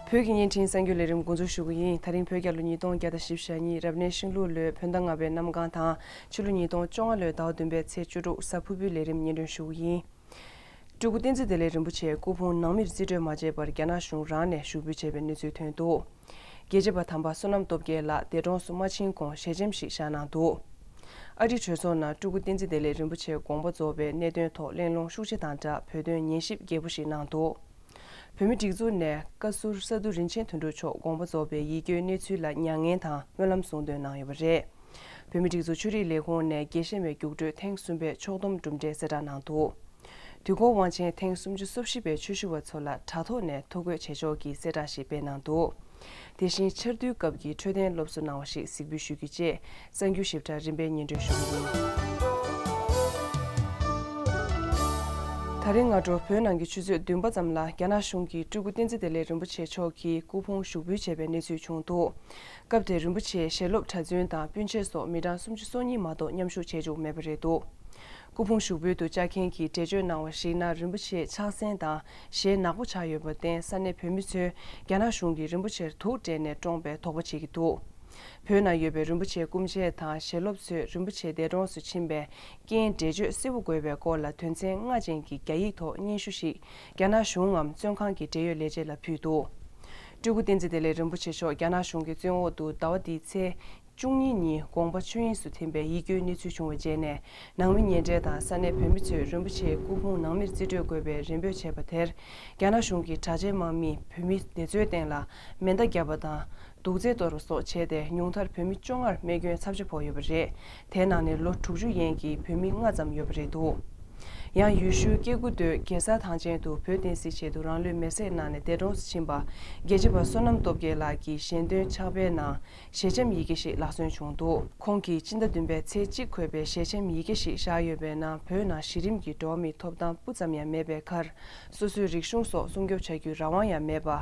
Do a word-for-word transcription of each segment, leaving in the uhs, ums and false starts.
བོད་ཀྱི་བརྙན་འཕྲིན་གསར་འགྱུར་ལས་རིམ་འགོ་འཛུགས་ཞུ་གི་ཡིན། ད་རིང་བོད་རྒྱལ་ལོ་ཉིས་སྟོང་བརྒྱ་དང་བཞི་བཅུ་ཞེ་གཉིས། རབ་གནས་ཤིང་ལུག་ལོའི་བོད་ཟླ་ལྔ་པའི་གནམ་གང་དང་། ཕྱི་ལོ་ཉིས་སྟོང་བཅོ་ལྔ་ལོའི་ཟླ་བ་བདུན་པའི་ཚེས་བཅུ་དྲུག་གཟའ་ཕུར་བུའི་ལས་རིམ་སྙན་སྒྲོན་ཞུ་གི་ཡིན། སྤྲུལ་སྐུ་བསྟན་འཛིན་བདེ་ལེགས་རིན་པོ་ཆེ་སྐུ་ཕུང་ནང་མིར་རྩིས་སྤྲོད་མ་བྱས་པར་རྒྱ་ནག་གཞུང་རང་ནས་ཞུགས་འབུལ་བྱས་པའི་གནས་ཚུལ་ཐོན་འདུག། རྒྱལ་གཅེས་པ་དམ་པ་བསོད་ནམས་སྟོབས་རྒྱལ་ལགས་འདས་གྲོངས་སུ་མ་ཕྱིན་གོང་ཞལ་ཆེམས་ཤིག་བཞག་གནང་འདུག། ཨ་རིའི་གྲོས་ཚོགས་ནང་སྤྲུལ་སྐུ་བསྟན་འཛིན་བདེ་ལེགས་རིན་པོ་ཆེའི་དགོངས་པ་རྫོགས་པའི་གནད་དོན་ཐོག་གླེང་སློང་ཤུགས་ཆེ་དང་སྦྲགས་བོད་དོན་ཉན་ཞིབ་རྒྱས་པོ་ཞིག་གནང་འདུག། བོད་མིའི་སྒྲིག་འཛུགས་ནས་བཀའ་ཟུར་ས་འདུ་རིན་ཆེན་དོན་གྲུབ་མཆོག་དགོངས་པ་རྫོགས་པའི་ཡིད་སྐྱོའི་གནས་ཚུལ་ལ་མྱ་ངན་དང་སྨོན་ལམ་གསུང་འདོན་གནང་ཡོད་པ་རེད། བོད་མིའི་སྒྲིག་འཛུགས་ཆོས་རིག་ལས་ཁུངས་ནས་དགེ་བཤེས་མའི་རྒྱུགས་སྤྲོད་ཐེངས་གསུམ་པའི་ཕྱོགས་བསྡོམས་གྲུབ་འབྲས་གསལ་བསྒྲགས་གནང་འདུག། དུས་འཁོར་དབང་ཆེན་ཐེངས་སུམ་ཅུ་སོ་བཞི་པའི་ཆོས་ཞུ་བ་ཚོ་ལ་དྲ་ཐོག་ནས་ཐོ་འགོད་བྱེད་ཕྱོགས་ཀྱི་གསལ་བསྒྲགས་ཤིག་སྤེལ་གནང་འདུག། དེ་བཞིན་ཆར་དུས་སྐབས་ཀྱི་འཕྲོད་བསྟེན་སློབ་གསོ་གནང་བ་ཞིག་གཟིགས་འབུལ་ཞུ་རྒྱུ་བཅས་གསར་འགྱུར་ཞིབ་ཕྲ་རིམ་པས་སྙན་སྒྲོན་ཞུ་གི་ཡིན། ད་རིང་སྔ་དྲོ་བོད་ནང་གི་ཆུ་ཚོད་བདུན་པ་ཙམ་ལ་རྒྱ་ནག་གཞུང་གིས་སྤྲུལ་སྐུ་བསྟན་འཛིན་བདེ་ལེགས་རིན་པོ་ཆེ་མཆོག་གི་སྐུ་ཕུང་ཞུགས་འབུལ་བྱས་པའི་གནས་ཚུལ་བྱུང་འདུག། སྐབས་དེར་རིན་པོ་ཆེའི་ཞལ་སློབ་གྲྭ་བཙུན་དང་སྤུན་མཆེད་སོགས་མི་གྲངས་སུམ་ཅུ་སོ་གཉིས་མ་གཏོགས་མཉམ་ཞུགས་བྱེད་བཅུག་མེད་པ་རེད་འདུག། སྐུ་ཕུང་ཞུགས་འབུལ་དུ་བཅར་མཁན་གྱིས་འགྲེལ་བརྗོད་གནང་བར་གཞིགས་ན། རིན་པོ་ཆེ་ཕྱག་སེན་དང་ཞལ་ནག་པོ་ཆགས་ཡོད་པར་བརྟེན། ས་གནས་བོད་མི་ཚོས་རྒྱ་ནག་གཞུང་གིས་རིན་པོ་ཆེར་དུག་སྤྲད་ནས་བཀྲོངས་པའི་དོགས་པ་བྱེད་ཀྱི་འདུག། བོད་ནང་ཡོད་པའི་རིན་པོ་ཆེའི་སྐུ་མཆེད་དང་ཞལ་སློབ་ཚོས་རིན་པོ་ཆེ་འདས་གྲོངས་སུ་ཕྱིན་པའི་རྐྱེན་འགྲེལ་བརྗོད་གསལ་པོ་དགོས་པའི་སྐོར་ལ་དོན་ཚན་ལྔ་ཅན་གྱི་རྒྱ་ཡིག་ཐོག་སྙན་ཞུ་ཞིག་རྒྱ་ནག་གཞུང་ངམ་བཙོན་ཁང་གི་འབྲེལ་ཡོད་ལས་བྱེད་ལ་ཕུལ་འདུག། སྤྲུལ་སྐུ་བསྟན་འཛིན་བདེ་ལེགས་རིན་པོ་ཆེ་མཆོག་རྒྱ་ནག་གཞུང་གི་བཙོན་འོག་ཏུ་ཟླ་བ་འདིའི་ཚེས་བཅུ་གཉིས་ཉིན་དགོངས་པ་ཆོས་དབྱིངས་སུ་ཐིམ་པའི་ཡིད་སྐྱོའི་གནས་ཚུལ་བྱུང་བའི་རྗེས་ནས། ནང་མི་ཉེ་འབྲེལ་དང་ས་གནས་བོད་མི་ཚོས་རིན་པོ་ཆེའི་སྐུ་ཕུང་ནང་མིར་རྩིས་སྤྲོད་དགོས་པའི་རེ་འབོད་བྱས་པ་དེར། རྒྱ་ནག་གཞུང་གི་དྲག་ཆས་དམག་མིས་བོད་མི་དེ་ཚོའི་སྟེང་ལ་མེ་མདའ་བརྒྱབ་པ་དང་། དུག་རྫས་གཏོར་བ་སོགས་བྱས་ཏེ། ཉུང་མཐར་བོད་མི་བཅོ་ལྔར་རྨས་སྐྱོན་ཚབས་ཆེ་ཕོག་ཡོད་པ་རེད། དེའི་ནང་ནས་ལོ་དྲུག་ཅུ་ཡན་གྱི་བོད་མི་ལྔ་ཙམ་ཡོད་པ་རེད་འདུག། ཡང་ཡུལ་ཤུལ་སྐྱེ་རྒུ་མདོའི་རྒྱལ་ས་ཐང་ཆེན་དུ་བོད་བསྟན་སྲིད་ཆེད་དུ་རང་ལུས་མེར་སྲེག་གནང་ནས་འདས་གྲོངས་སུ་ཕྱིན་པ། རྒྱལ་གཅེས་པ་བསོད་ནམས་སྟོབས་རྒྱལ་ལགས་ཀྱི་ཞལ་འདོན་ཕྱག་དཔེའི་ནང་ཞལ་ཆེམས་ཡི་གེ་ཞིག་ལག་སོན་བྱུང་འདུག། ཁོང་གིས་སྤྱི་ཟླ་བདུན་པའི་ཚེས་གཅིག་འཁོད་པའི་ཞལ་ཆེམས་ཡི་གེ་ཞིག་བཞག་ཡོད་པའི་ནང་། བོད་ནང་གཞི་རིམ་གྱི་འགྲོ་བ་མིའི་ཐོབ་ཐང་སྤུ་ཙམ་ཡང་མེད་པའི་ཁར། སོ་སོའི་རིག་གཞུང་སོགས་སྲུང་སྐྱོབ་བྱ་རྒྱུའི་རང་དབང་ཡང་མེད་པ།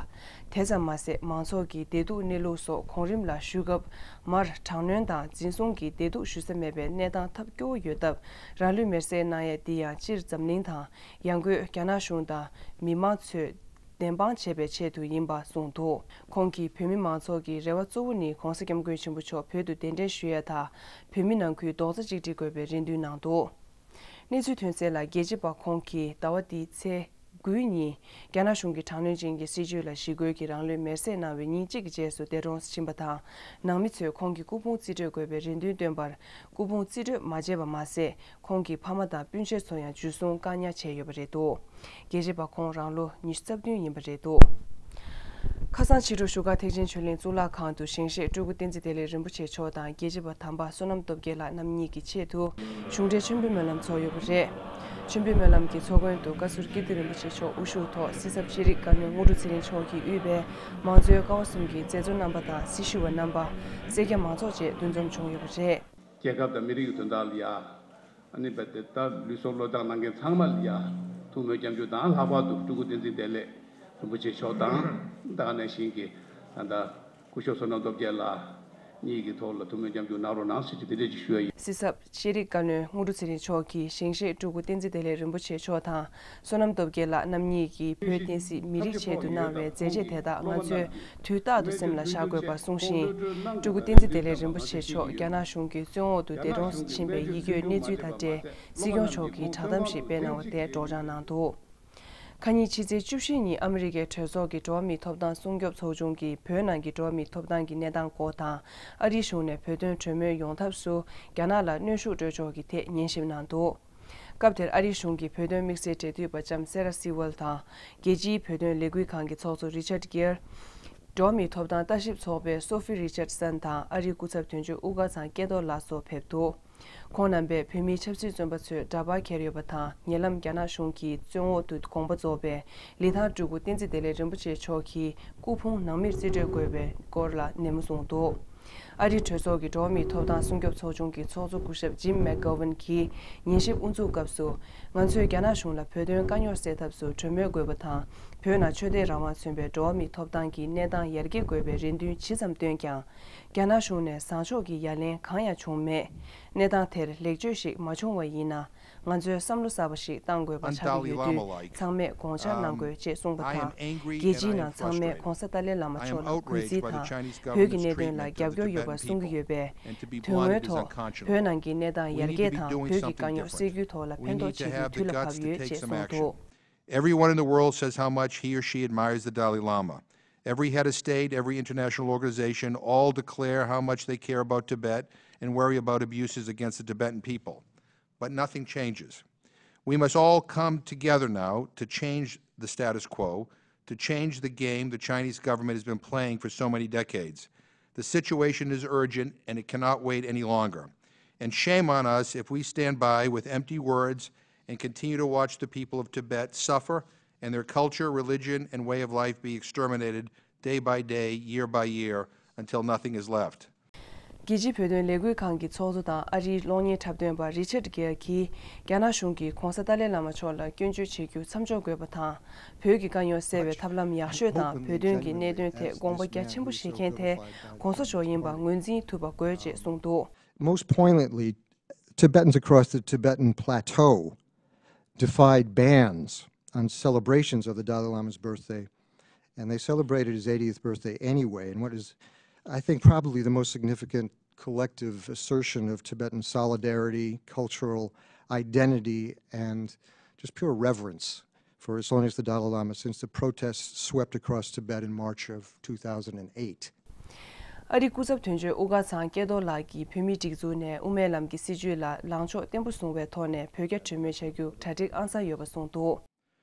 དེ་ཙམ་མ་ཟད། མང་ཚོགས་ཀྱི་བདེ་སྡུག་གནས་ལུགས་སོགས་གོང་རིམ་ལ་ཞུ་སྐབས། མར་དྲག་གནོན་དང་འཛིན་བཟུང་གིས་བདེ་སྡུག་ཞུ་ས་མེད་པའི་གནས་སྟངས་ཐབས་སྐྱོ་བོ་ཡོད་སྟབས། རང་ལུས་མེར་སྲེག་གནང་ཡས་འདི་ཡང་སྤྱིར་འཛམ་གླིང་དང་། ཡང་སྒོས་རྒྱ་ནག་གཞུང་དང་མི་མང་ཚོས་བདེན་དཔང་བྱེད་པའི་ཆེད་དུ་ཡིན་པ་གསུངས་འདུག། ཁོང་གིས་བོད་མི་མང་ཚོགས་ཀྱི་རེ་བ་གཙོ་བོ་ནི་༧གོང་ས་༧སྐྱབས་མགོན་ཆེན་པོ་མཆོག་བོད་དུ་གདན་འདྲེན་ཞུ་ཡས་དང་། བོད་མི་ནང་ཁུལ་རྡོག་རྩ་གཅིག་སྒྲིལ་དགོས་པའི་རེ་འདུན་གནང་འདུག། གནས་ཚུལ་ཐོན་གསལ་ལ། རྒྱལ་གཅེས་པ་ཁོང་གིས་ཟླ་བ་འདིའི་ཚེས་དགུའི་ཉིན། རྒྱ་ནག་གཞུང་གི་དྲག་གནོན་ཅན་གྱི་སྲིད་བྱུས་ལ་ཞི་རྒོལ་གྱིས་རང་ལུས་མེར་སྲེག་གནང་བའི་ཉིན་གཅིག་གི་རྗེས་སུ་འདས་གྲོངས་སུ་ཕྱིན་པ་དང་། ནང་མི་ཚོས་ཁོང་གི་སྐུ་ཕུང་རྩིས་སྤྲོད་དགོས་པའི་རེ་འདུན་བཏོན་པར། སྐུ་ཕུང་རྩིས་སྤྲོད་མ་བྱས་པ་མ་ཟད། ཁོང་གི་ཕ་མ་དང་སྤུན་མཆེད་ཚོ་ཡང་འཇུ་བཟུང་བཀག་ཉར་བྱས་ཡོད་པ་རེད་འདུག། རྒྱལ་གཅེས་པ་ཁོང་རང་ལོ་ཉི་ཤུ་རྩ་བདུན་ཡིན་པ་རེད་འདུག། ཁ་སང་ཕྱི་དྲོ་བཞུགས་སྒར་ཐེག་ཆེན་ཆོས་གླིང་གཙུག་ལག་ཁང་དུ་ཞིང་གཤེགས་སྤྲུལ་སྐུ་བསྟན་འཛིན་བདེ་ལེགས་རིན་པོ་ཆེ་མཆོག་དང་རྒྱལ་གཅེས་པ་དམ་པ་བསོད་ནམས་སྟོབས་རྒྱལ་ལགས་རྣམ་གཉིས་ཀྱི་ཆེད་དུ་གཞུང་འབྲེལ་མཆོད་འབུལ་སྨོན་ལམ་ཚོགས་ཡོད་པ་རེད། མཆོད་འབུལ་སྨོན་ལམ་གྱི་ཚོགས་མགོན་དུ་བཀའ་ཟུར་ཀིརྟི་རིན་པོ་ཆེ་མཆོག་དབུ་བཞུགས་ཐོག་སྲིད་ཚབ་ཤེས་རིག་བཀའ་བློན་དངོས་གྲུབ་ཚེ་རིང་མཆོག་གིས་དབུས་པའི་མང་གཙོའི་ཀ་བ་གསུམ་གྱི་མཛད་གཙོ་རྣམ་པ་དང་སྲི་ཞུ་བ་རྣམ་པ། སེར་སྐྱ་མང་ཚོགས་བཅས་འདུ་འཛོམས་བྱུང་ཡོད་པ་རེད། རྒྱལ་ཁབ་དང་མི་རིགས་ཀྱི་དོན་དག་ལ་ཡ། ཨ་ནི་བས་དེ་ལྟར་ལུས་སྲོག་བློས་བཏང་གནང་མཁན་ཚང་མ་ལ་ཡ། ཐུགས་སྨོན་སྐྱབས་འཇུག་དང་། ལྷག་པར་དུ་སྤྲུལ་སྐུ་བསྟན་འཛིན་བདེ་ལེགས་རིན་པོ་ཆེ་མཆོག་དང་། ད་ག་ནང་བཞིན་གྱི་ད་ལྟ་སྐུ་ཞབས་བསོད་ནམས་སྟོབས་རྒྱལ་ལགས་གཉིས་ཀྱི་ཐོག་ལ་ཐུགས་སྨོན་སྐྱབས་འཇུག་གནང་རོགས་གནང་ཟེར་གྱི་དེ་འདྲས་ཅིག་ཞུ་ཡ་ཡིན། སྲིད་ཚབ་ཤེས་རིག་བཀའ་བློན་དངོས་གྲུབ་ཚེ་རིང་མཆོག་གིས་ཞིང་གཤེགས་སྤྲུལ་སྐུ་བསྟན་འཛིན་བདེ་ལེགས་རིན་པོ་ཆེ་མཆོག་དང་། བསོད་ནམས་སྟོབས་རྒྱལ་ལགས་རྣམ་གཉིས་ཀྱིས་བོད་བསྟན་སྲིད་མི་རིགས་ཆེད་དུ་གནང་བའི་མཛད་རྗེས་དེ་དག་ང་ཚོས་དུས་རྟག་ཏུ་སེམས་ལ་བཞག་དགོས་པར་གསུངས་ཤིང་། སྤྲུལ་སྐུ་བསྟན་འཛིན་བདེ་ལེགས་རིན་པོ་ཆེ་མཆོག་རྒྱ་ནག་གཞུང་གི་བཙོན་འོག་ཏུ་འདས་གྲོངས་སུ་ཕྱིན་པའི་ཡིད་སྐྱོའི་གནས་ཚུལ་དང་འབྲེལ། སྲིད་སྐྱོང་མཆོག་གིས་བསྒྲགས་གཏམ་ཞིག་སྤེལ་གནང་བ་དེ་སྒྲོག་སྦྱང་གནང་འདུག། ཁ་ཉིན་ཕྱི་ཚེས་བཅུ་བཞི་ཉིན་ཨ་མི་རི་ཀའི་གྲོས་ཚོགས་ཀྱི་འགྲོ་བ་མིའི་ཐོབ་ཐང་སྲུང་སྐྱོབ་ཚོགས་ཆུང་གིས་བོད་ནང་གི་འགྲོ་བ་མིའི་ཐོབ་ཐང་གི་གནས་སྟངས་སྐོར་དང་། ཨ་རིའི་གཞུང་ནས་བོད་དོན་གྲོས་མོལ་ཡོང་ཐབས་སུ་རྒྱ་ནག་ལ་གནོན་ཤུགས་སྤྲོད་ཕྱོགས་ཀྱི་ཐད་ཉན་ཞིབ་གནང་འདུག། སྐབས་དེར་ཨ་རིའི་གཞུང་གི་བོད་དོན་དམིགས་བསལ་འབྲེལ་མཐུད་པ་ལྕམ་སེ་ར་སི་ཝལ་དང་། རྒྱལ་སྤྱིའི་བོད་དོན་ལས་འགུལ་ཁང་གི་ཚོགས་གཙོ་རི་ཆར་གིར། འགྲོ་བ་མིའི་ཐོབ་ཐང་ལྟ་ཞིབ་ཚོགས་པའི་སོ་ཧྥི་རི་ཆར་སན་དང་། ཨ་རིའི་སྐུ་ཚབ་དོན་གཅོད་དབུ་དཀར་ཚང་སྐལ་རྡོར་ལགས་སོགས་ཕེབས་འདུག། ཁོང་རྣམ་པས་བོད་མིའི་ཆབ་སྲིད་བཙོན་པ་ཚོས་འདྲ་པར་འཁྱེར་ཡོད་པ་དང་། ཉེ་ལམ་རྒྱ་ནག་གཞུང་གིས་བཙོན་འོག་ཏུ་དགོངས་པ་རྫོགས་པའི་ལི་ཐང་སྤྲུལ་སྐུ་བསྟན་འཛིན་བདེ་ལེགས་རིན་པོ་ཆེ་མཆོག་གི་སྐུ་ཕུང་ནང་མིར་རྩིས་སྤྲོད་དགོས་པའི་སྐོར་ལ་ནན་མོ་གསུངས་འདུག། ཨ་རིའི་གྲོས་ཚོགས་ཀྱི་འགྲོ་བ་མིའི་ཐོབ་ཐང་སྲུང་སྐྱོབ་ཚོགས་ཆུང་གི་ཚོགས་གཙོ་སྐུ་ཞབས་ཇིམ་མེག་གྷོ་ཝན་གྱིས་ཉན་ཞིབ་དབུ་འཛུགས་སྐབས་སུ། ང་ཚོས་རྒྱ་ནག་གཞུང་ལ་བོད་དོན་དཀའ་རྙོག་སེལ་ཐབས་སུ་གྲོས་མོལ་དགོས་པ་དང་། བོད་ནང་ཆོས་དད་རང་དབང་མཚོན་པའི་འགྲོ་བ་མིའི་ཐོབ་ཐང་གི་གནས་སྟངས་ཡར་རྒྱས་དགོས་པའི་རེ་འདུན་ཇི་ཙམ་བཏོན་ཀྱང་། རྒྱ་ནག་གཞུང་ནས་བཟང་ཕྱོགས་ཀྱི་ཡ་ལན་གང་ཡང་བྱུང་མེད། གནས་སྟངས་དེར་ལེགས་བཅོས་ཤིག་མ་བྱུང་བ་ཡིན་ན། ང་ཚོས་བསམ་བློ་གསར་པ་ཞིག་གཏང་དགོས་པ་ཆགས་ཀྱི་ཡོད་དུས། ཚང་མས་དགོངས་འཆར་གནང་དགོས་ཅེས་གསུངས་པ་དང་། རྒྱལ་སྤྱིའི་ནང་ཚང་མས་༧གོང་ས་ཏཱ་ལའི་བླ་མ་མཆོག་ལ་གུས་བརྩི་དང་། བོད་ཀྱི་གནད་དོན་ལ་རྒྱབ་སྐྱོར་ཡོད་པ་གསུང་གི་ཡོད་པས། དོན་དངོས་ཐོག་བོད་ནང་གི་གནས་སྟངས་ཡར་རྒྱས་དང་བོད་ཀྱི་དཀའ་རྙོག་སེལ་རྒྱུའི་ཐོག་ལ་ཕན་ཐོགས་བྱེད་རྒྱུའི་དུས་ལ་བབ་ཡོད་ཅེས་གསུངས་འདུག། Everyone in the world says how much he or she admires the Dalai Lama. Every head of state, every international organization, all declare how much they care about Tibet and worry about abuses against the Tibetan people. But nothing changes. We must all come together now to change the status quo, to change the game the Chinese government has been playing for so many decades. The situation is urgent and it cannot wait any longer. And shame on us if we stand by with empty words and continue to watch the people of Tibet suffer and their culture, religion, and way of life be exterminated day by day, year by year, until nothing is left. རྒྱལ་སྤྱིའི་བོད་དོན་ལས་འགུལ་ཁང་གི་ཚོགས་གཙོ་དང་ཨ་རིའི་གློག་བརྙན་འཁྲབ་སྟོན་པ་རི་ཆར་གྷེལ་གྱིས། རྒྱ་ནག་གཞུང་གིས་༧གོང་ས་ཏཱ་ལའི་བླ་མ་མཆོག་ལ་སྐྱོན་བརྗོད་བྱེད་རྒྱུ་མཚམས་འཇོག་དགོས་པ་དང་། བོད་ཀྱི་དཀའ་རྙོག་སེལ་བའི་ཐབས་ལམ་ཡག་ཤོས་དང་བོད་དོན་གྱི་གནད་དོན་ཐད་དགོངས་པ་རྒྱ་ཆེན་པོ་བཞེས་མཁན་དེ་༧གོང་ས་མཆོག་ཡིན་པ་ངོས་འཛིན་ཐུབ་པ་དགོས་ཅེས་གསུངས་འདུག། Most poignantly, Tibetans across the Tibetan plateau defied bans on celebrations of the Dalai Lama's birthday, and they celebrated his eightieth birthday anyway, in what is, I think, probably the most significant collective assertion of Tibetan solidarity, cultural identity, and just pure reverence for His Holiness the Dalai Lama since the protests swept across Tibet in March of two thousand eight. ཨ་རིའི་སྐུ་ཚབ་དོན་གཅོད་དབུ་དཀར་ཚང་སྐལ་རྡོར་ལགས་ཀྱིས་བོད་མིའི་སྒྲིག་འཛུགས་ནས་དབུ་མའི་ལམ་གྱི་སྲིད་བྱུས་ལ་ལངས་ཕྱོགས་བརྟན་པོ་བཟུང་བའི་ཐོག་ནས་བོད་རྒྱ་གྲོས་མོལ་བྱ་རྒྱུ་གྲ་སྒྲིག་ཨང་གསར་ཡོད་པ་གསུངས་འདུག།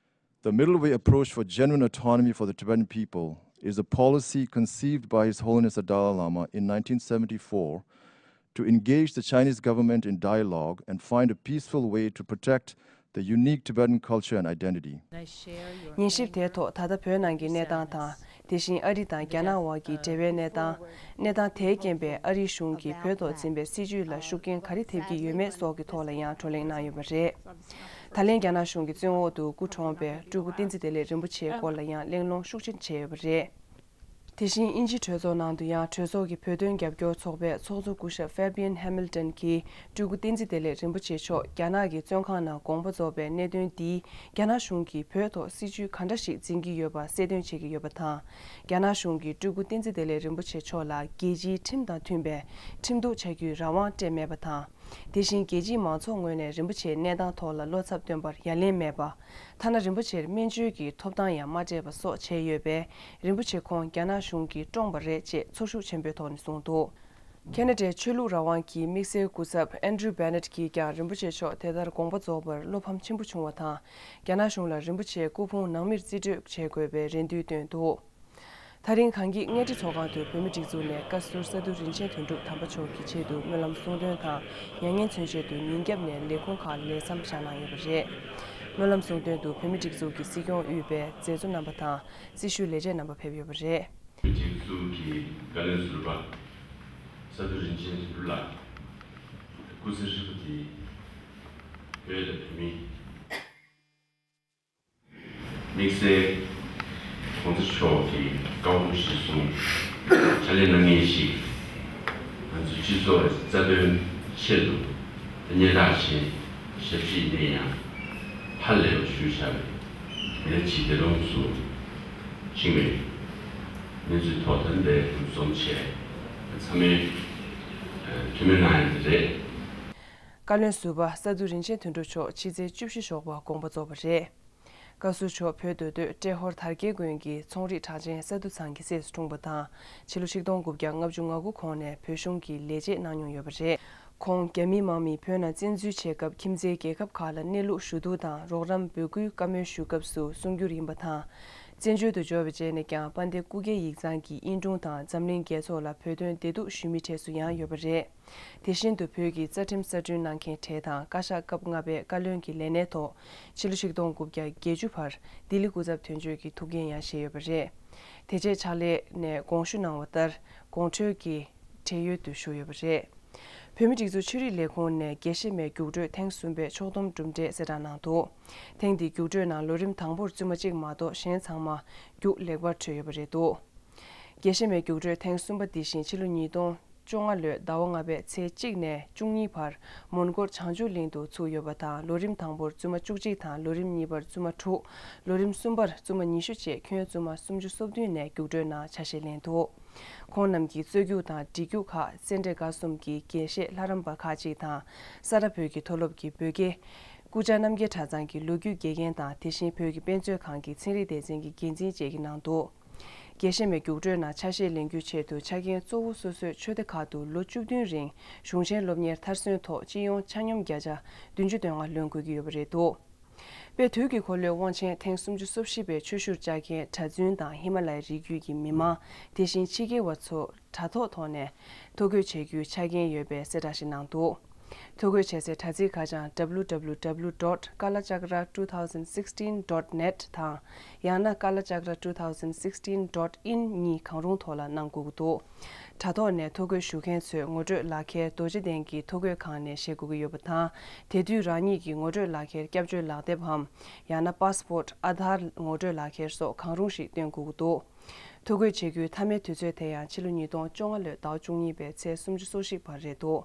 The middle way approach for genuine autonomy for the Tibetan people is a policy conceived by His Holiness the Dalai Lama in nineteen seventy-four to engage the Chinese government in dialogue and find a peaceful way to protect the unique Tibetan culture and identity. ཉན་ཞིབ་དེའི་ཐོག་ད་ལྟ་བོད་ནང་གི་གནས་སྟངས་དང་། དེ་བཞིན་ཨ་རི་དང་རྒྱ་ནག་དབར་གྱི་འབྲེལ་བའི་གནས་སྟངས། གནས་སྟངས་དེས་རྐྱེན་པས་ཨ་རིའི་གཞུང་གིས་བོད་ཐོག་འཛིན་པའི་སྲིད་བྱུས་ལ་ཤུགས་རྐྱེན་ག་རེ་ཐེབས་ཀྱི་ཡོད་མེད་སོགས་ཀྱི་ཐོག་ལ་ཡང་བགྲོ་གླེང་གནང་ཡོད་པ་རེད། ད་ལན་རྒྱ་ནག་གཞུང་གི་བཙོན་འོག་ཏུ་སྐུ་གྲོངས་པའི་སྤྲུལ་སྐུ་བསྟན་འཛིན་བདེ་ལེགས་རིན་པོ་ཆེའི་སྐོར་ལ་ཡང་གླེང་སློང་ཤུགས་ཆེན་བྱས་ཡོད་པ་རེད། དེ་བཞིན་དབྱིན་ཇིའི་གྲོས་ཚོགས་ནང་དུ་ཡང་གྲོས་ཚོགས་ཀྱི་བོད་དོན་རྒྱབ་སྐྱོར་ཚོགས་པའི་ཚོགས་གཙོ་སྐུ་ཞབས་Fabian Hamilton གྱིས་སྤྲུལ་སྐུ་བསྟན་འཛིན་བདེ་ལེགས་རིན་པོ་ཆེ་མཆོག་རྒྱ་ནག་གི་བཙོན་ཁང་ནང་དགོངས་པ་རྫོགས་པའི་གནད་དོན་འདིས་རྒྱ་ནག་གཞུང་གིས་བོད་ཐོག་སྲིད་བྱུས་ག་འདྲ་ཞིག་འཛིན་གྱི་ཡོད་པ་གསལ་སྟོན་བྱེད་ཀྱི་ཡོད་པ་དང་། རྒྱ་ནག་གཞུང་གིས་སྤྲུལ་སྐུ་བསྟན་འཛིན་བདེ་ལེགས་རིན་པོ་ཆེ་མཆོག་ལ་རྒྱལ་སྤྱིའི་ཁྲིམས་དང་མཐུན་པའི་ཁྲིམས་གཏུག་བྱ་རྒྱུའི་རང་དབང་སྤྲད་མེད་པ་དང་། དེ་བཞིན་རྒྱལ་སྤྱིའི་མང་ཚོགས་ངོས་ནས་རིན་པོ་ཆེའི་གནས་སྟངས་ཐོག་ལ་བློ་འཚབ་སྟོན་པར་ཡ་ལན་མེད་པ། ཐ་ན་རིན་པོ་ཆེར་སྨན་བཅོས་ཀྱི་ཐོབ་ཐང་ཡང་མ་སྤྲད་པ་སོགས་བྱས་ཡོད་པས། རིན་པོ་ཆེ་ཁོང་རྒྱ་ནག་གཞུང་གིས་བཀྲོངས་པ་རེད་ཅེས་ཚོར་ཤུགས་ཆེན་པོའི་ཐོག་ནས་གསུངས་འདུག། ཁེ་ན་ཌའི་ཆོས་ལུགས་རང་དབང་གི་དམིགས་བསལ་སྐུ་ཚབ་Andrew Bennett གྱིས་ཀྱང་རིན་པོ་ཆེ་མཆོག་དེ་ལྟར་དགོངས་པ་རྫོགས་པར་བློ་ཕམ་ཆེན་པོ་བྱུང་བ་དང་། རྒྱ་ནག་གཞུང་ལ་རིན་པོ་ཆེའི་སྐུ་ཕུང་ནང་མིར་རྩིས་སྤྲོད་བྱེད་དགོས་པའི་རེ་འདུན་བཏོན་འདུག། ད་རིང་གངས་སྐྱིད་གཉའ་ཁྲི་ཚོགས་ཁང་དུ་བོད་མིའི་སྒྲིག་འཛུགས་ནས་བཀའ་ཟུར་ས་འདུ་རིན་ཆེན་དོན་གྲུབ་དམ་པ་མཆོག་གི་ཆེད་དུ་སྨོན་ལམ་གསུང་འདོན་དང་མྱ་ངན་མཚོན་ཆེད་དུ་ཉིན་རྒྱབ་ནས་ལས་ཁུངས་ཁག་ལས་མཚམས་བཞག་གནང་ཡོད་པ་རེད། སྨོན་ལམ་གསུང་འདོན་དུ་བོད་མིའི་སྒྲིག་འཛུགས་ཀྱི་སྲིད་སྐྱོང་དབུས་པའི་མཛད་གཙོ་རྣམ་པ་དང་སྲི་ཞུའི་ལས་བྱེད་རྣམ་པ་ཕེབས་ཡོད་པ་རེད། སྒྲིག་འཛུགས་ཀྱི་བཀའ་བློན་ཟུར་པ་ས་འདུ་རིན་ཆེན་དོན་གྲུབ་ལགས། སྐུ་ཚེ་ཧྲིལ་པོ་དེ་བོད་དང་བོད་མི། དམིགས་བསལ་༧གོང་ས་མཆོག་གི་བཀའ་དགོངས་གཞིར་བཟུང་ཕྱག་ལས་གནང་མཁན་ཞིག་ང་ཚོའི་སྤྱི་ཚོགས་རྩ་དོན་ཆེད་དུ་སྙན་གྲགས་ཆེ་ཞབས་ཕྱི་ནས་ཡང་ཧ་ལས་པ་ཞུས་བཞག་པའི་མི་སྣ་ཅིག་འདས་གྲོངས་སུ་ཕྱིན་པའི་གནས་ཚུལ་ཐོག་ད་ལྟའི་འཛོམས་བྱས་ཚང་མས་ཐུགས་སྨོན་གནང་ཡ་དེ་རེད། བཀའ་བློན་ཟུར་པ་ས་འདུ་རིན་ཆེན་དོན་གྲུབ་མཆོག་ཕྱི་ཚེས་བཅུ་བཞི་ཞོགས་པ་དགོངས་པ་རྫོགས་པ་རེད། བཀའ་ཟུར་མཆོག་བོད་མདོ་སྟོད་ཏྲེ་ཧོར་དར་རྒྱས་དགོན་གྱི་ཚོང་རིགས་གྲགས་ཅན་ས་འདུ་ཚང་གི་སྲས་སུ་འཁྲུངས་པ་དང་ཕྱི་ལོ་ཆིག་སྟོང་དགུ་བརྒྱ་ལྔ་བཅུ་ང་དགུ་གོང་ནས་བོད་གཞུང་གི་ལས་བྱེད་གནང་མྱོང་ཡོད་པ་རེད། ཁོང་རྒྱ་མི་དམག་མིས་བོད་ནང་བཙན་འཛུལ་བྱེད་སྐབས་ཁྱིམ་མཚེས་རྒྱལ་ཁབ་ཁག་ལ་གནས་ལུགས་ཞུ་གཏུག་དང་རོགས་རམ་འབོད་སྐུལ་བཀའ་མོལ་ཞུ་སྐབས་སུ་གསུང་སྒྱུར་ཡིན་པ་དང་། བཙན་བྱོལ་དུ་འབྱོར་བའི་རྗེས་ནས་ཀྱང་དཔལ་ལྡན་སྐུ་སྒེར་ཡིག་ཚང་གི་དབྱིན་དྲུང་དང་འཛམ་གླིང་རྒྱལ་ཚོགས་ལ་བོད་དོན་བདེ་སྡུག་ཞུ་མི་གྲས་སུ་ཡང་ཡོད་པ་རེད། དེ་བཞིན་དུ་བོད་ཀྱི་རྩ་ཁྲིམས་གསར་སྐྲུན་གནང་མཁན་གྲས་དང་བཀའ་ཤག་སྐབས་ལྔ་པའི་བཀའ་བློན་གྱི་ལས་གནས་ཐོག་ཕྱི་ལོ་ཆིག་སྟོང་དགུ་བརྒྱ་བརྒྱད་ཅུ་བར་ལྡི་ལི་སྐུ་ཚབ་དོན་གཅོད་ཀྱི་ཐུགས་འགན་ཡང་བཞེས་ཡོད་པ་རེད། དེ་རྗེས་ཕྱག་ལས་ནས་དགོངས་ཞུ་གནང་བ་ལྟར་དགོངས་འཁྲོལ་གྱི་བགྲེས་ཡོལ་དུ་བཞུགས་ཡོད་པ་རེད། བོད་མིའི་སྒྲིག་འཛུགས་ཆོས་རིག་ལས་ཁུངས་ནས་དགེ་བཤེས་མའི་རྒྱུགས་སྤྲོད་ཐེངས་གསུམ་པའི་ཕྱོགས་བསྡོམས་གྲུབ་འབྲས་གསལ་བསྒྲགས་གནང་འདུག་ཐེངས་འདིའི་རྒྱུགས་སྤྲོད་ནང་ལོ་རིམ་དང་པོར་བཙུན་མ་གཅིག་མ་གཏོགས་གཞན་ཚང་མ་རྒྱུགས་ལེགས་པར་འཕྲོད་ཡོད་པ་རེད་འདུག་དགེ་བཤེས་མའི་རྒྱུགས་སྤྲོད་ཐེངས་གསུམ་པ་འདི་བཞིན་ཕྱི་ལོ་ཉིས་སྟོང་བཅོ་ལྔ་ལོའི་ཟླ་བ་ལྔ་པའི་ཚེས་གཅིག་ནས་བཅུ་གཉིས་བར་མོན་གྷོར་བྱང་ཆུབ་གླིང་དུ་ཚུགས་ཡོད་པ་དང་། ལོ་རིམ་དང་པོར་བཙུན་མ་བཅུ་གཅིག་དང་། ལོ་རིམ་གཉིས་པར་བཙུན་མ་དྲུག་ལོ་རིམ་གསུམ་པར་བཙུན་མ་ཉི་ཤུ་བཅས་ཁྱོན་བཙུན་མ་སུམ་ཅུ་སོ་བདུན་ནས་རྒྱུགས་སྤྲོད་ནང་ཆ་ཤས་ལེན་འདུག་ཁོང་རྣམས་ཀྱིས་རྩོད་རྒྱུགས་དང་འབྲི་རྒྱུགས་ཁག་སེ་འབྲས་དགའ་གསུམ་གྱི་དགེ་བཤེས་ལྷ་རམས་པ་ཁག་ཅིག་དང་། ས་རཱ་བོད་ཀྱི་མཐོ་སློབ་ཀྱི་བོད་དགེ། སྐུ་བཅར་རྣམ་རྒྱལ་གྲྭ་ཚང་གི་ལོ་རྒྱུས་དགེ་རྒན་དང་། དེ་བཞིན་བོད་ཀྱི་དཔེ་མཛོད་ཁང་གི་ཚན་རིག་སྡེ་ཚན་གྱི་འགན་འཛིན་བཅས་ཀྱིས་གནང་འདུག་དགེ་བཤེས་མའི་རྒྱུགས་སྤྲོད་ནང་ཆ་ཤས་ལེན་རྒྱུའི་ཆེད་དུ་ཆ་རྐྱེན་གཙོ་བོ་སོ་སོའི་ཆོས་སྡེ་ཁག་ཏུ་ལོ་བཅུ་བདུན་རིང་གཞུང་ཆེན་སློབ་གཉེར་མཐར་སོན་ཐོག་སྤྱི་ཡོངས་ཆ་སྙོམས་བརྒྱ་ཆ་བདུན་ཅུ་དོན་ལྔ་ལོན་དགོས་ཀྱི་ཡོད་པ་རེད་འདུག་དཔེ་དུས་ཀྱི་འཁོར་ལོའི་དབང་ཆེན་ཐེངས་སུམ་ཅུ་སོ་བཞི་པའི་ཆོས་ཞུར་བཅར་མཁན་གྲྭ་བཙུན་དང་ཧི་མ་ལ་ཡའི་རི་རྒྱུད་ཀྱི་མི་མང་། དེ་བཞིན་ཕྱི་རྒྱལ་བ་ཚོ་དྲ་ཐོག་ཐོག་ནས་ཐོ་འགོད་བྱེད་རྒྱུའི་ཆ་རྐྱེན་ཡོད་པའི་གསལ་བསྒྲགས་ཤིག་གནང་འདུག་ཐོ་འགོད་བྱེད་སའི་དྲ་ཚིགས་ཁ་བྱང་W W W dot kalachakra two thousand sixteen dot net དང་། ཡང་ན་kalachakra two thousand sixteen dot in གཉིས་གང་རུང་ཐོག་ལ་གནང་དགོས་ཀྱི་འདུག་དྲ་ཐོག་ནས་ཐོ་འགོད་ཞུ་མཁན་ཚོས་ངོ་སྤྲོད་ལག་ཁྱེར་རྡོ་རྗེ་གདན་གྱི་ཐོ་འགོད་ཁང་ནས་བཞེས་དགོས་ཀྱི་ཡོད་པ་དང་། དེ་དུས་རང་ཉིད་ཀྱི་ངོ་སྤྲོད་ལག་ཁྱེར་སྐྱབས་བཅོལ་ལག་དེབ་འམ། ཡང་ན་པཱ་སི་པོར་ཊི། ཨ་དྷར། ངོ་སྤྲོད་ལག་ཁྱེར་སོགས་གང་རུང་ཞིག་སྟོན་དགོས་ཀྱི་འདུག་ཐོ་འགོད་བྱེད་རྒྱུའི་མཐའ་མའི་དུས་ཚོད་དེ་ཡང་ཕྱི་ལོ་ཉིས་སྟོང་བཅོ་ལྔ་ལོའི་ཟླ་བ་བཅུ་གཉིས་པའི་ཚེས་སུམ་ཅུ་སོ་གཅིག་བར་རེད་འདུག་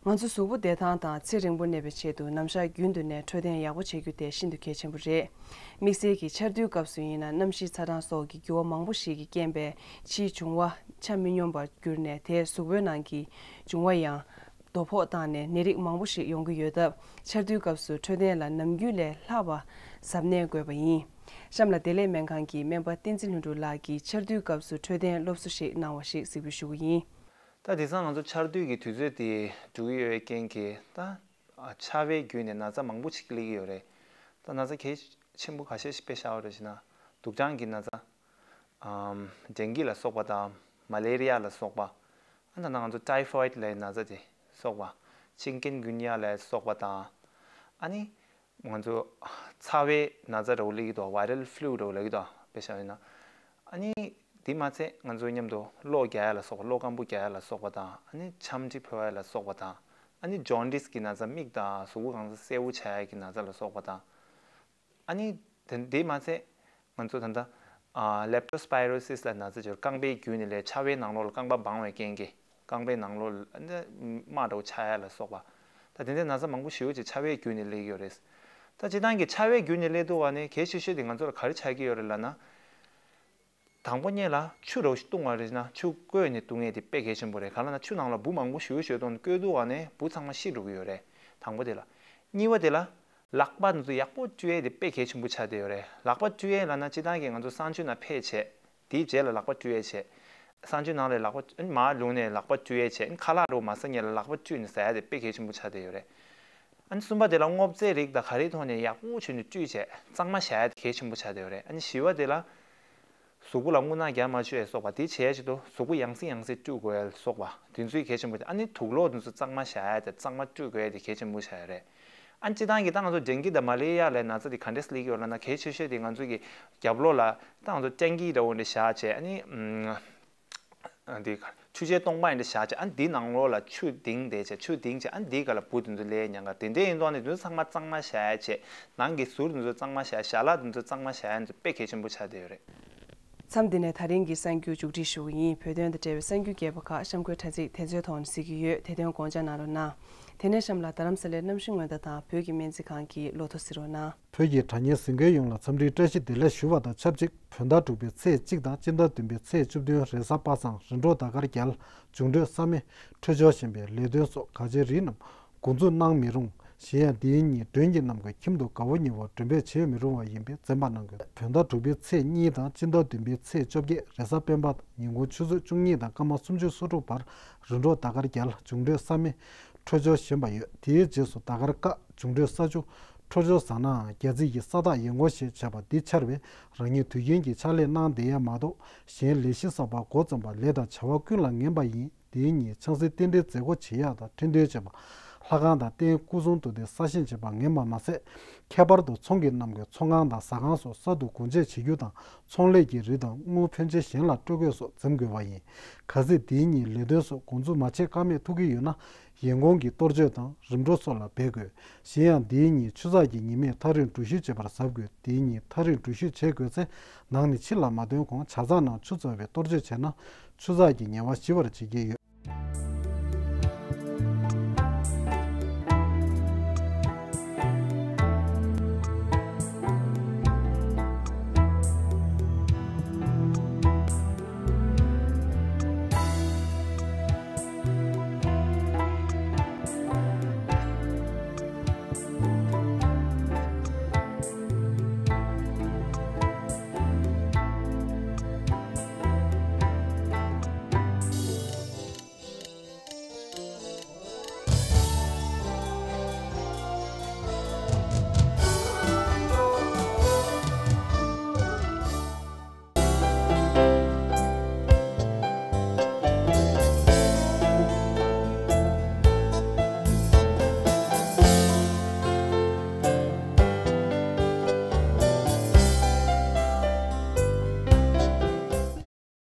ང་ཚོ་གཟུགས་པོ་བདེ་ཐང་དང་ཚེ་རིང་པོ་གནས་པའི་ཆེད་དུ་ནམ་ཞག་རྒྱུན་དུ་ནས་འཕྲོད་བསྟེན་ཡག་པོ་བྱེད་རྒྱུ་དེ་ཤིན་ཏུ་གལ་ཆེན་པོ་རེད། དམིགས་བསལ་གྱིས་ཆར་དུས་སྐབས་སུ་ཡིན་ན་གནམ་གཤིས་ཚ་གྲང་སོགས་ཀྱི་འགྱུར་བ་མང་པོ་ཞིག་གིས་རྐྱེན་པས་ཕྱིའི་འབྱུང་བ་ཆ་མི་སྙོམས་པར་གྱུར་ནས། དེས་གཟུགས་པོའི་ནང་གི་འབྱུང་བ་ཡང་དོ་ཕོག་བཏང་ནས་ནད་རིགས་མང་པོ་ཞིག་ཡོང་གི་ཡོད་སྟབས། ཆར་དུས་སྐབས་སུ་འཕྲོད་བསྟེན་ལ་ནམ་རྒྱུན་ལས་ལྷག་པ་གཟབ་ནན་དགོས་པ་ཡིན། གཤམ་ལ་བདེ་ལེགས་སྨན་ཁང་གི་སྨན་པ་བསྟན་འཛིན་ལྷུན་གྲུབ་ལགས་ཀྱིས་ཆར་དུས་སྐབས་སུ་འཕྲོད་བསྟེན་སློབ་གསོ་ཞིག་གནང་བ་ཞིག་གཟིགས་འབུལ་ཞུ་གི་ཡིན། ད་དེང་སང་ང་ཚོ་ཆར་དུས་ཀྱི་དུས་ཚོད་དེ་འགྲོ་གི་ཡོད་པའི་རྐྱེན་གྱིས། ད་ཆར་པའི་བརྒྱུད་ནས་ན་ཚ་མང་པོ་ཞིག་སླེབས་ཀྱི་ཡོད་རེད། ད་ན་ཚ་གལ་ཆེན་པོ་ཁ་ཤས་ཤིག་དཔེ་བཞག་པ་རེད་ཟེར་ན། དུག་སྦྲང་གི་ན་ཚ། ཨམ། ཌེང་གི་ལ་སོགས་པ་དང་། མ་ལེ་རི་ཡ་ལ་སོགས་པ། ཨ་ད་ནང་ང་ཚོ་ཊའི་ཕོའི་ཌི་ལབ་ཡག་ན་ཚ་དེ་སོགས་པ། ཅིན་ཀུན་གུན་ཡ་ལ་སོགས་པ་དང་། ཨ་ནི་ང་ཚོ་ཚ་བའི་ན་ཚ་འདྲ་བོ་སླེབས་ཀྱི་འདུག་ཝའི་རལ་ཕུ་ལུ་འདྲ་བོ་ལབ་ཀྱི་འདུག་དཔེ་བཞག་ཡིན་ན། ཨ་ནི་དེ་མ་ཚད་ང་ཚོ་མཉམ་དུ་གློ་རྒྱག་ཡ་ལ་སོགས་པ། གློ་སྐམ་པོ་རྒྱག་ཡ་ལ་སོགས་པ་དང་། ཨ་ནི་ཆམ་དྲི་ཕོག་ཡ་ལ་སོགས་པ་དང་། ཨ་ནི་ཇོན་ཌིས་ཀྱི་ན་ཚ། མིག་དང་གཟུགས་པོ་གང་ས་སེར་པོ་ཆགས་ཡ་གི་ན་ཚ་ལ་སོགས་པ་དང་། ཨ་ནི་དེ་དེ་མ་ཚད་ང་ཚོ་ད་ལྟ་ལེབ་ཊོ་སི་པའི་རོ་སིས་ལབ་ན་ཚ་ཅིག་རྐང་པའི་བརྒྱུད་ནས་སླེབས། ཆར་པའི་ནང་ལོགས་ལ་རྐང་པ་སྦང་བའི་རྐྱེན་གྱིས་རྐང་པའི་ནང་ལོགས་ལ་རྨ་འདྲ་བོ་ཆགས་ཡ་ལ་སོགས་པ། ད་དེ་འདྲའི་ན་ཚ་མང་པོ་ཞེ་པོ་ཅིག་ཆར་པའི་བརྒྱུད་ནས་སླེབས་ཀྱི་ཡོད་རེད། ད་སྤྱིར་བཏང་གི་ཆར་པའི་བརྒྱུད་ནས་སླེབས་དུས་ནས་གལ་ཆེ་ཤོས་དེ་ང་ཚོ་ལ་ག་རེ་ཆགས་ཀྱི་ཡོད་རེད་ལབ་ན། དང་པོ་ཉིད་ལ་ཆུ་འདྲ་བོ་ཞིག་བཏུང་བ་རེད་ན། ཆུ་བསྐོལ་ནས་བཏུང་ཡས་དེ་དཔེ་གལ་ཆེན་པོ་རེད། ག་ལབ་ན་ཆུ་ནང་ལ་འབུ་མང་པོ་ཞེ་པོ་ཞིག་བཏུང་ནས་བསྐོལ་དུས་ནས་འབུ་ཚང་མ་ཤི་འགྲོ་གི་ཡོད་རེད། དང་པོ་དེ་ལ། གཉིས་པ་དེ་ལ། ལག་པ་འདི་ཚོ་ཡག་པོ་བཀྲུ་ཡས་དེ་དཔེ་གལ་ཆེན་པོ་ཆགས་བསྡད་ཡོད་རེད། ལག་པ་བཀྲུ་ཡས་ལབ་ན་སྤྱིར་བཏང་གི་ང་ཚོ་གསང་སྤྱོད་ནང་ཕེབས་བྱས། དེའི་རྗེས་ལ་ལག་པ་བཀྲུ་ཡས་བྱས། གསང་སྤྱོད་ནང་ལ་ལག་པ་མར་བླུགས་ནས་ལག་པ་བཀྲུ་ཡས་བྱས། ཁ་ལག་འདྲ་བོ་མ་ཟ་སྔོན་ལ་ལག་པ་བཀྲུས་ནས་ཟ་ཡས་དེ་དཔེ་གལ་ཆེན་པོ་ཆགས་བསྡད་ཡོད་རེད། ཨ་ནི་གསུམ་པ་དེ་ལ་སྔོ་ཚལ་རིགས་དང་ག་རེའི་ཐོག་ནས་ཡག་པོ་བྱས་ནས་བཀྲུས་བྱས་གཙང་མ་བཞག་ཡས་དེ་གལ་ཆེན་པོ་ཆགས་བསྡད་ཡོད་རེད། ཨ་ནི་བཞི་པ་དེ་ལ། གཟུགས་པོ་ལ་རྔུལ་ནག་རྒྱག་མ་བཅུག་ཡས་སོགས་པ། དེ་བྱེད་ཡས་ཆེད་དུ་གཟུགས་པོ་ཡང་སེ་ཡང་སེ་བཀྲུ་དགོས་ཡས་སོགས་པ། དེ་ཚོའི་གལ་ཆེན་པོ་དེ། ཨ་ནི་དུག་ལོག་དེ་ཚོ་གཙང་མ་བཞག་ཡས་དེ། གཙང་མ་བཀྲུ་དགོས་ཡས་དེ་གལ་ཆེན་པོ་ཆགས་ཡོད་རེད། ཨ་ནི་སྤྱིར་བཏང་གི་ད་ང་ཚོ་ཌེང་གི་དང་མ་ལེ་རི་ཡ་ལབ་ན་ཚ་དེ་ག་འདྲས་སླེབས་ཀྱི་ཡོད་ལབ་ན། གལ་ཆེ་ཤོས་དེ་ང་ཚོ་གི་རྒྱབ་ལོགས་ལ་ད་ང་ཚོ་ཊེང་ཀི་འདྲ་བོ་འདྲ་བཞག་བྱས། ཨ་ནི་ཨམ། ཨ་འདི་ག་ཆུ་ཆེན་སྟོང་པ་འདི་འདྲ་བཞག་བྱས། ཨ་ནི་འདི་ནང་ལོགས་ལ་ཆུ་ལྡིང་བསྡད་བྱས། ཆུ་ལྡིང་བྱས། ཨ་ནི་འདི་ག་ལ་འབུ་དེ་ཚོ་སླེབས་ཉེན་ཁ། དེ་འདྲ་ཡིན་དུས་ནས་དེ་ཚོ་ཚང་མ་གཙང་མ་བཞག་ཡས་བྱས། ནང་གི་ཟུར་དེ་ཚོ་གཙང་མ་བཞག་ཡས། ཞལ་ལག་དེ་ཚོ་གཙང་མ་བཞག་ཡས་དེ་ཚོ་དཔེ་གལ་ཆེན་པོ་ཆགས་བསྡད་ཡོད་རེད། མཚམས་འདི་ནས་ད་རིང་གི་གསར་འགྱུར་མཇུག་སྒྲིལ་ཞུ་གི་ཡིན། བོད་དོན་དང་འབྲེལ་བའི་གསར་འགྱུར་རྒྱས་པ་ཁག་གཤམ་འཁོད་དྲ་ཚིགས་དེ་ཚོའི་ཐོག་ནས་གཟིགས་ཀྱི་ཡོད། དེ་དོན་དགོངས་འཇགས་གནང་རོགས་གནང་། དེ་ནས་གཤམ་ལ་རྡ་རམ་ས་ལའི་གནམ་གཤིས་སྔོན་བརྡ་དང་བོད་ཀྱི་སྨན་རྩིས་ཁང་གི་ལོ་ཐོ་གཟིགས་རོགས་གནང་། བོད་ཀྱི་དྲ་བརྙན་གཟིགས་མཁན་ཡོངས་ལ་འཚམས་འདྲིའི་བཀྲ་ཤིས་བདེ་ལེགས་ཞུ་བ་དང་ཆབས་ཅིག་བོད་ཟླ་དྲུག་པའི་ཚེས་གཅིག་དང་སྤྱི་ཟླ་བདུན་པའི་ཚེས་བཅུ་བདུན་རེས་གཟའ་པ་སངས། རི་འབྲོག་ཟླ་སྐར་རྒྱལ། འབྱུང་འཕྲོད་ས་མེ། འཕྲོད་སྦྱོར་ཞན་པའི་ལས་དོན་སོགས་ག་ཅིའི་རིགས་རྣམས་འགོ་འཛུགས་གནང་མི་རུང་། གཞན་ཡང་འདིའི་ཉིན་མགྲོན་གྱི་རྣམ་ཀུན་ཁྱིམ་དུ་དགའ་བོ་ཉེ་བོ་མགྲོན་འབོད་བྱེད་མི་རུང་བ་ཡིན་པས་འཛེམ་པ་གནང་དགོས། བོད་ཟླ་དྲུག་པའི་ཚེས་གཉིས་དང་སྤྱི་ཟླ་བདུན་པའི་ཚེས་བཅོ་བརྒྱད་རེས་གཟའ་སྤེན་པ། ཉིན་གུང་ཆུ་ཚོད་བཅུ་གཉིས་དང་སྐར་མ་སུམ་ཅུ་སོ་དྲུག་བར་རི་འབྲོག་ཟླ་སྐར་རྒྱལ། འབྱུང་འཕྲོད་ས་མེ། འཕྲོད་སྦྱོར་ཞན་པ་ཡོད། དེའི་རྗེས་སུ་ཟླ་སྐར་སྐར། འབྱུང་འཕྲོད་ས་ཆུ། འཕྲོད་སྦྱོར་བཟང་ནའང་རྒྱལ་རྩིས་ཀྱི་ས་བདག་ཡན་གོང་ཞེས་བྱ་བ་འདི་འཆར་བས་རང་ཉིད་དུས་རྒྱུན་གྱི་ཕྱག་ལས་གནང་བསྡད་ཡས་མ་གཏོགས་གཞན་ལས་གཞི་གསར་པ་འགོ་བརྩམས་པ་ལས་དང་བྱ་བ་ཀུན་ལ་ངན་པ་ཡིན། དེའི་ཉིན་ཆང་སའི་རྟེན་འབྲེལ་མཛད་སྒོ་བྱེད་ཡག་དང་འཕྲིན་འདོན་བྱེད་པ། ལྷ་ཁང་དང་རྟེན་སྐུ་གསུང་ཐུགས་རྟེན་གསར་བཞེངས་བྱེད་པར་ངེས་པ་མ་ཟད། ཁྱད་པར་དུ་ཚོང་གི་རྣམས་ཀྱི་ཚོང་ཁང་དང་ཟ་ཁང་སོགས་གསར་དུ་སྒོ་འབྱེད་བྱེད་རྒྱུ་དང་ཚོང་ལས་ཀྱི་རིགས་དང་དངུལ་ཕོན་ཆེ་གཞན་ལ་སྤྲོད་དགོས་སོགས་འཛེམ་དགོས་པ་ཡིན། གལ་སྲིད་དེའི་ཉིན་ལས་དོན་སོགས་འགོ་འཛུགས་མ་བྱས་ཀ་མེད་ཐུག་གི་ཡོད་ན། ཡན་གོང་གི་གཏོར་མཆོད་དང་རིམ་གྲོ་སོགས་ལ་འབད་དགོས། གཞན་ཡང་དེའི་ཉིན་ཆུ་ཚགས་ཀྱི་ཉི་མས་ཐག་རིང་འགྲུལ་བཞུད་བྱེད་པར་གཟབ་དགོས། དེའི་ཉིན་ཐག་རིང་འགྲུལ་བཞུད་བྱེད་དགོས་ཚེ། ནང་ནས་ཕྱི་ལ་མ་ཐོན་གོང་ཇ་ཚགས་ནང་ཆུ་བཙོས་པའི་གཏོར་མཆོད་བྱས་ན། ཆུ་ཚགས་ཀྱི་ཉེ་བ་ཞི་བར་བྱེད་ཀྱི་ཡོད།